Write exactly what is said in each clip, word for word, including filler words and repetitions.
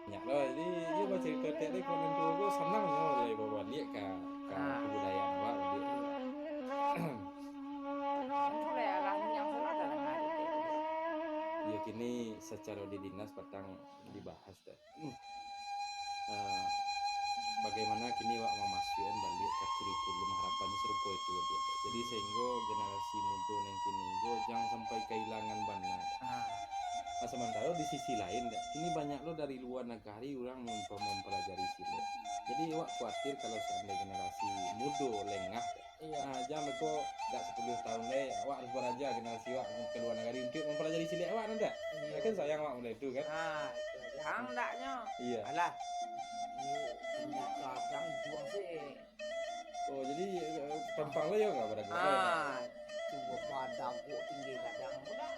Banyak lah. Jadi, iyo bacarito tek dek kawan tu, ko sanang nyo lah babaliak ka, ka Ah. kabudayaan awak baliak. Itulah ya, lah, yang salah dalam hari tu. Iyo, kini sacaro di dinas patang dibahas tek. Hmm. Ah, bagaimana kini awak mamasuakan baliak ka kurikulum harapan sarupo itu, tek. Jadi, sehingga generasi mudo nan kini ko jangan sampai kahilangan bana. Ah. Nah, samantaro di sisi lain, tek, kini banyak lo dari lua nagari urang mem-, mempelajari silat. Jadi, awak kuatir kalau seandai generasi mudo lengah, tek. Iyo. Nah, jan beko dak sapuluah tahun lai, awak harus baraja generasi awak ka lua nagari untuak mempelajari silat awak, nan dak? Iyo. Kan sayang awak mulai tu, kan? Ah, itu aja. Handaknyo. Iyo. Alah. Iyo, tinggi kadang juang sih. Oh, jadi, eh, tampang lah yo, nggak beragam. Ah, tu badago tinggi kadang tu dah.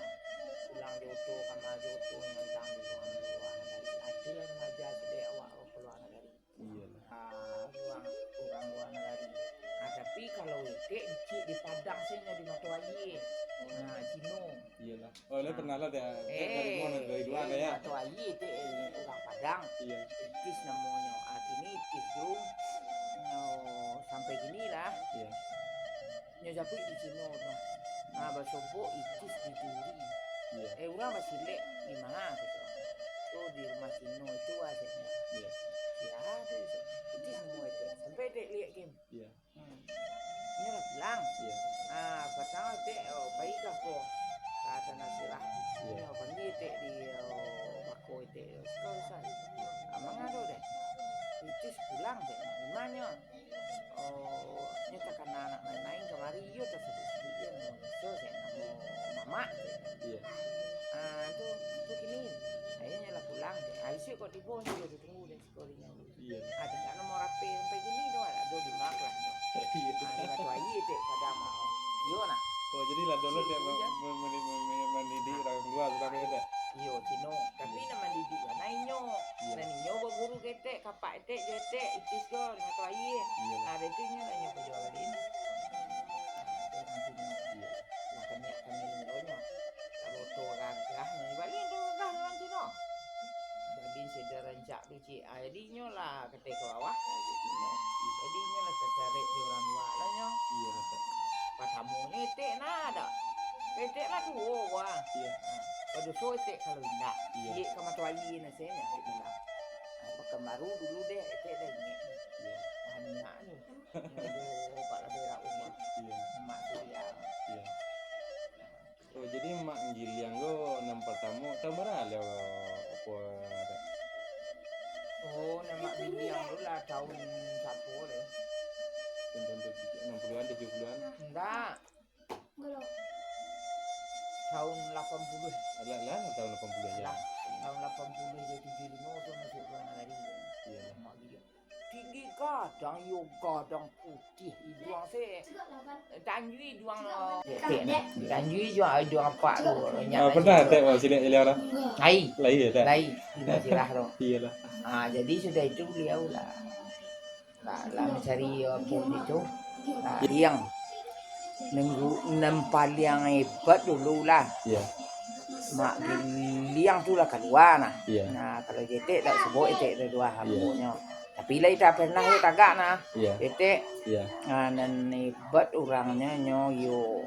Pulang joto, kamar joto, nyantang di luar, luar nagari. Ado lah remaja silat awak ka luar nagari. Iyolah. Ah, urang, urang luar nagari. Ah, tapi kalau etek, cik di Padang sajo di Mato Aia. Ah, Cino. Iyolah. Oh, lo Ah. pernah lah dah, Eh, dari mana, dari luar eh, lah ya? Mato Aia etek, eh, urang Padang. Iya. Itis namonyo. Ah, kini Itis tu, oh, sampai kini lah. Iya. Nyo japuik di Cino tu. Ah, basobok Itis di Duri. Iya. Eh, urang basilek di mana tu? Tu di rumah Cino itu aja. Iya. Siapa tu? Itis namo etek. Sampai etek liek game. Iya. Hmm. Inyo lah pulang. Iya. Ah, patang etek, oh, pai ka ko. Ka Tanah Sirah. Iya. Inyo panggil etek di, oh, bako etek. Sekarang usah. Ah, manga tu deh. Itis pulang deh. Di manyo? Oh, nyo takana anak main-main kamari, iyo tasabuik-sabuik je namo iso, cek namo mamak, cek. Iya. Ah, tu, tu kini, akhirnyo lah pulang, cek. Ah, isuak kok tibo, nyo tunggu deh, siko di nyo. Iya. Ah, tingga namo rapeh sampai kini tu, ado di mak lah. Iya. Ah, di Batu Aia, cek, Padang mah. Iyo nah. Oh, jadi lah dulu Cik dia itu me-, je. me-, me-, me-, me-, mendidik urang lua, urang kaya tu. Iyo, Cino. Tapi Iya. nan mandidik lah, nah inyo. Iya. Nan inyo baguru ka etek, kapak etek, jo etek, Itis ko, di Batu Aia. Iya. Ah, dari tu inyo lah inyo pajual baliak. Ah, tu urang Cino. Iya. Lah kaniak kami linggonyo. Kalau tu gagah, ni baliak tu gagah urang Cino. Baliak sedang rancak tu, cik. Ah, jadi inyo lah katai ka bawah, jadi inyo, jadi inyo lah tatarek di urang lua lah nyo. Iya, Pak. Patamonyo etek nah, dak? Etek lah tuo, wah. Iya. Ah, badoso etek kalau indak. Iya. Ciek ka Mato Aia nah, saya indak bilang. Ah, Pakanbaru dulu deh, etek dah ingek. Iya. Banyak tu. Aduh, Pak lah berak rumah. Iya. Mak tu dia. Iya. Oh, jadi Mak Giliang ko nan partamo, tahun bara lah, apo, dak? Oh, nan Mak Giliang tu lah tahun sapo deh? Tahun-tahun tujuh, enam puluhan, tujuh puluhan? Ndak. Tahun lapan puluh. Alah, lah, tahun lapan puluh aja. Lah, tahun lapan puluh je tujuh limo tu masuk urang nagari. Iya. Mak Giliang. Tinggi gadang, iyo gadang putih, iduang se. Tanjui iduang lo. Tanjui iduang, iduang apak tu. Ah, pernah tek, Mak, sini ilang lah? Lai. Lai ya, tek? Lai, di Bajirah tu. Iyalah. Ah, jadi sudah itu beliau lah. Lah, lah mencari apa itu. Nah, yang nunggu, nan paliang hebat dulu lah. Iya. Mak Giliang tu lah kalua nah. Iya. Nah, kalau Jetek dak sebut Jetek tu dua Iya. ambo nyo. Tapi lai tak pernah yo tagak nah. Iya. Jetek. Iya. Ah, nan hebat urangnyo nyo yo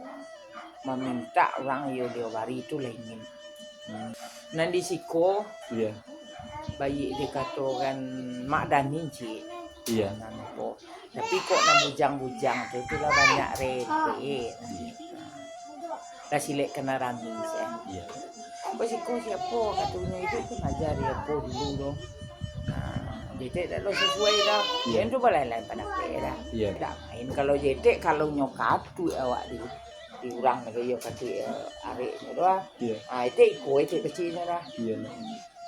mamintak urang yo dio bari tu lah ingin. Hmm. Nan di siko, Iya. baiak dikatokan Mak Dani, cik. Iya. Nan ko. Tapi kok nan bujang-bujang tu, tu lah banyak repek. Iya. Lah silek kena rami, cik. Iya. Kok siko siapo katonyo itu pun aja di apo dulu tu. Nah, jadi tak lo sesuai dah. Iya. Yang tu balai-lai pandapek dah. Iya. Tak main kalau Jetek, kalau nyo katuak awak di, di urang tu yo katuak, eh, arek nyo tu ah. Iya. Ah, itu iko, itu kecilnyo dah. Iya.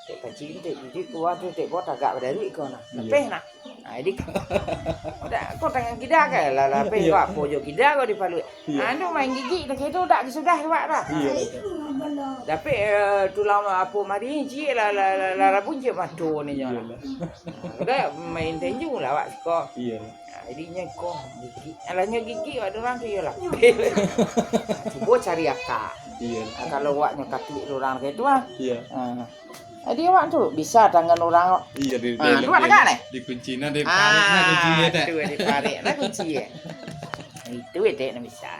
Tek pacik, tek duduak kawa tu, tek bo tagak badaruik ko nah. Iya. Lapeh nak. Ha, jadi, dak, ko tangan kida kan, lah, lapeh Iya. ko, apo jo kida ko dipaluik. Iya. Ha, tu main gigik tak kira dak sudah awak dah. Iya, betul. Tapi, eh, tulang apo mari ciek lah, lah, lah, lah, rabun ciek mato ni nyo lah. Iyalah. Ha, dak main tenju lah awak siko. Iya. Ha, jadi nyo ko gigik. Alah nyo gigik awak urang tu iyolah. Ha, cubo cari aka. Iya. Ha, kalau awak nyo katuak urang kayak tu ah. Iya. Ha. Jadi awak tu bisa tangan urang. Iyo, di, ah, di, tu awak di, tagak, eh? Dikunci nah, diparek nah kunci, ah, yo, Tek. Tu, diparek nah kunci, yo. Itu, yo, Tek, nan bisa.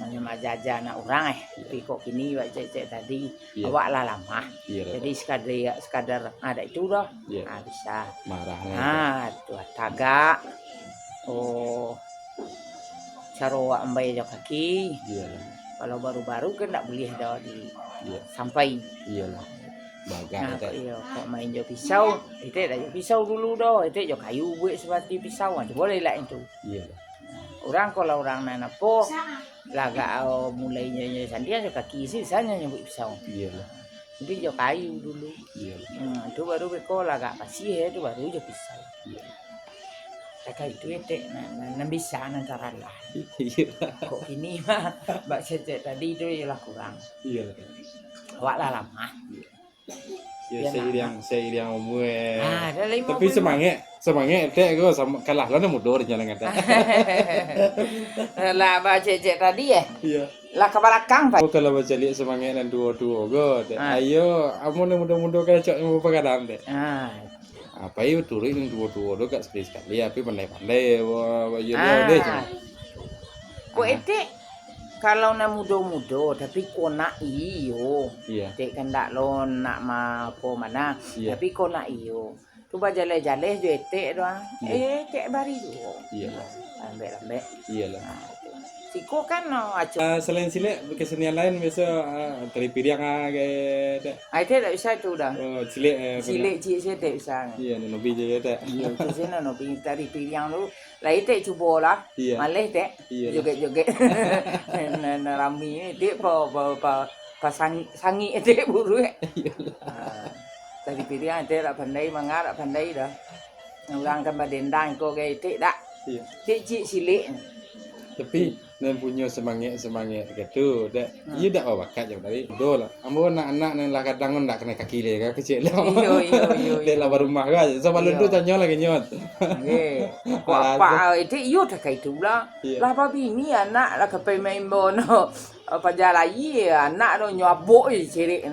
Hanyo maaja-aja anak urang, eh. Tapi kok kini, wak cek-cek tadi, iyo, awak lah lamah. Iyo lah, Tek. Jadi, sakadar, sakadar, ah, dak itu doh. Iyo. Ah, bisa. Marah lah, ah, Tek. Tu, tagak. Oh. Caro awak mambayia jo kaki. Iyo lah. Kalau baru-baru kan ndak buliah doh di, iyo, sampai. Iyo lah. Bagak, nah, Tek. Kok iyo, kok main jo pisau, Etek dak jo pisau dulu doh, Etek jo kayu buek seperti pisau, ah, cubo lah ilak itu. Iyo lah. Urang kalau urang nan apo, lah agak, oh, mulai nyo, nyo santiang jo kaki, sisannyo nyo buek pisau. Iyo lah. Jadi jo kayu dulu. Iyo. Hmm, tu baru beko lah agak pasiah, tu baru jo pisau. Iyo. Takah itu, Etek, nan, nan, nan bisa, nan taralah. Iyo. Kok kini mah, bak cek-cek tadi tu, iyolah kurang. Iyo lah. Awak lah lamah. Iyo. Yo, seiring, seiring umur, eh. Ah, dah lima puluh. Tapi semangat, semangat, Etek, ko samo, kalah lah nan mudo di jalan kata. Lah, bak cek-cek tadi, eh? Iyo. Lah ka balakang, Pak. Oh, kalau bacaliak semangat nan tuo-tuo ko, Tek. Ah. Ayo, amun nan mudo-mudo ka cok yang bapagadang, Tek. Ah. Apo iyo turuik nan tuo-tuo tu, agak sakali-sakali, tapi pandai-pandai, wah, wah, iyo, ah, deh, cuma. Kok, ah, Etek, kalau nan mudo-mudo, tapi kok nak iyo. Iyo. Etek kan ndak lo nak ma-, apo mano, iyo, tapi kok nak iyo. Tu bajaleh-jaleh jo Etek tu, ah. Iyo. Eh, Etek bari juo. Iyolah. Lambek-lambek. Iyolah. Nah, tu. Siko kan, no, aco. Ah, selain silek, kesenian lain biaso, ah, tari piriang, ah, ke, Tek? Ah, Etek dak bisa tu doh. Oh, silek, eh, silek ciek se Etek bisa. Iyo, nan hobi se, Tek. Iyo, itu se nan hobi, tari piriang tu. Lah, Etek cubo lah. Iyo. Maleh, Tek. Iyolah. Joget-joget. Nan, nan rami ni, Etek pa, pa, pa, pasangik, sangik Etek buruak. Iyolah. Ah. Tari piriang Etek dak pandai, manga dak pandai doh. Urang kan badendang iko ka Etek dak? Iyo. Etek ciek silek. Tapi, nan punyo semangat-semangat katu, Tek. Hmm. Iyo dak babakat jo tadi. Mudo lah. Ambo anak-anak nan lah kadang ndak kanai kaki lai, ka kecek lah. Iyo, iyo, iyo, iyo. Dek lah barumah ka. Sabalun tu tanyo lagi nyo. Nggih. Kok apak Etek iyo takah itu pulo. Iyo. Lah babini anak lah ka pai main bono. Ah, paja lai, anak tu nyabok je cerek.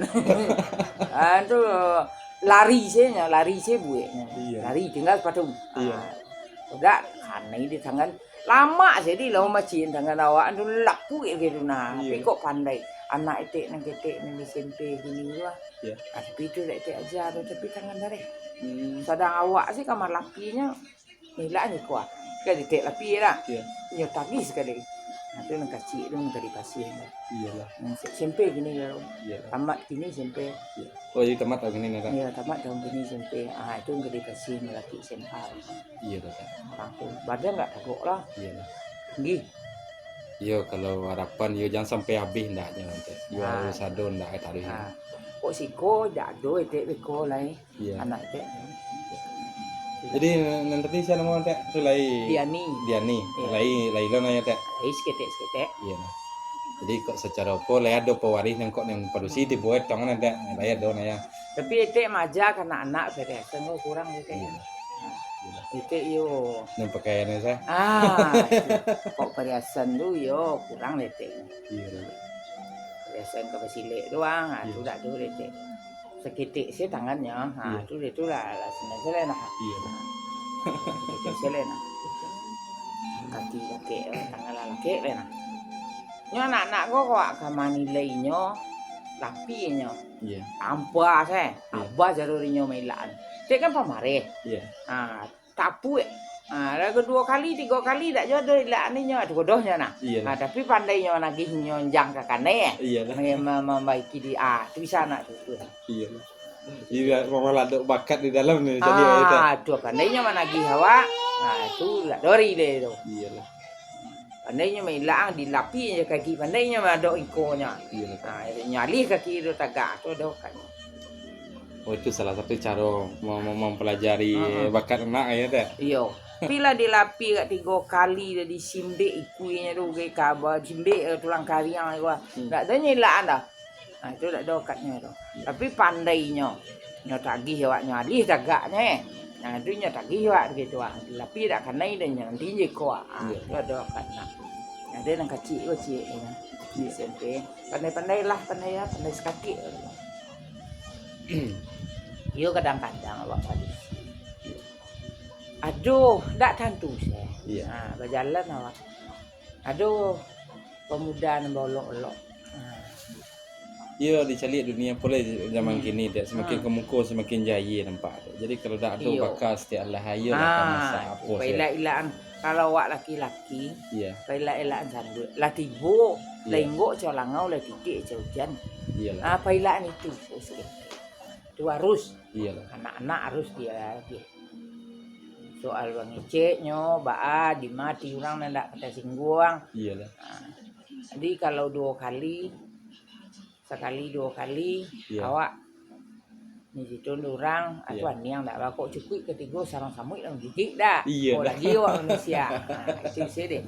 Ah, tu lari se nyo, lari se bueknyo. Iyo. Lari, tingga sapatu. Iyo. Ah, udah, kanai di tangan. Lamak se di lawan macin tangan awak tu lapuik gitu nah. Iyo. Tapi kok pandai. Anak Etek nan ketek nan di S M P kini tu lah. Iyo. Ah, tapi tu dak Etek aja tu, tapi tangan dareh. Hmm. Sadang awak se ka malapinyo. Milak ni kuah. Kan Etek lapih dak? Iyo. Nyo tagih sakali. Nah, tu nan kacik tu nan tadi pasih tu. Iyolah. Nan S M P kini baru. Iyolah. Tamat kini S M P. Iyo. Oh, jadi tamat tahun kini, Tek? Iyo, tamat tahun kini S M P. Ah, itu nan tadi pasih malapih S M A. Iyo, Tek. Urang tu. Badan agak tagok lah. Iyolah. Tinggi. Iyo, kalau harapan, iyo, jan sampai abih ndak nyo, Tek. Iyo, ah, harus ado ndak taruih. Ah. Kok siko, dak ado, Etek, beko lai. Iyo. Anak Etek. Jadi, nan tadi sia namo, Tek? Tu lai Diani. Diani. Iyo. Lai, lai lo nyo, Tek? Lai saketek-saketek. Iyo. Jadi, kok sacaro apo, lai ado pawarih nan kok nan padusi dibuek tong nan, Tek? Lai ado nan yo. Tapi Etek maaja ka anak-anak, pariasan ko kurang, Etek. Iyo. Etek iyo. Nan pakaian se. Ah, kok pariasan tu, iyo, kurang, Etek. Iyo. Pariasan ka basilek doang, ah, tu dak ado, Etek. Saketek se tangannyo. Ha, iyo. Tu, tu lah, lah, senang se lah, nah. Iyo. Saketek se lah, nah. Kaki lakek, eh, tangan lah lakek lah, nah. Nyo anak-anak ko, kok ka manilainyo, lapihnyo. Iyo. Tampa se, iyo, abah caro inyo mailak. Cek kan pamareh. Iyo. Ha, tapuik. Ha, lah kaduo kali, tigo kali, dak juo doh ilak ninyo, tu bodohnyo nah. Iyo. Ha, tapi pandainyo managihnyo jang ka kanai, eh. Iyo lah. Ma-, ma-, mambaiki di, ah, tu bisa anak tu, tu. Iyo lah. Iyo, memang lah ado bakat di dalam ni, jadi, ah, itu. Tu pandainyo managih awak. Ha, tu lah dori deh tu. Iyo lah. Pandainyo mailak, dilapih je kaki, pandainyo madok ikonyo. Iyo lah. Ha, nyo alih kaki tu tagak, tu ado kan. Oh, itu salah satu caro mem-, mem-, mempelajari, ha, bakat anak, yo, Tek? Iyo. Tapi lah dilapih agak tigo kali, dah disimbek ikuinyo tu, gai kaba, simbek, eh, tulang kariang tu, ah. Hmm. Dak ado nyo ilak dah. Nah, itu dak ado bakatnyo tu. Iyo. Tapi pandainyo. Nyo tagih awaknyo alih tagaknyo, eh. Nah, itu nyo tagih awak gitu, ah. Dilapih dak kanai dah nyo, nanti je ko, ah. Iyo. Itu ado bakat anak. Ado nan kacik ko, ciek, yo. Iyo. S M P. Pandai-pandai lah, pandai lah, pandai sakakik. Iyo, kadang-kadang awak padusi. Aduh, dak tantu se. Iyo. Ha, bajalan awak. Aduh, pamuda nan baolok-olok. Ha. Iyo, dicaliak dunia pulai zaman hmm. kini, dek semakin ha. kemuko semakin jahia nampak tu. Jadi kalau dak ado baka setiap lah ayo lah ha. masak apo se. Pailak-ilakan kalau awak laki-laki. Iyo. Pailak-ilakan sanduak. Lah tibo, iyo. lah inggok co langau, lah titik co ujan. Iyolah. Ha, pailakan itu. Itu harus. Iyolah. Anak-anak harus dia lagi. Soal bangeceknyo, baa, di mati urang nan dak ka tasingguang. Iyolah. Ha. Jadi kalau duo kali, sakali duo kali, Iyo. awak ni situ urang, Iyo. atuan niang dak bakok cukuik katigo sarang samuik lah gigik dah. Iyo. Oh, lagi awak manusia. Ha, itu isi deh.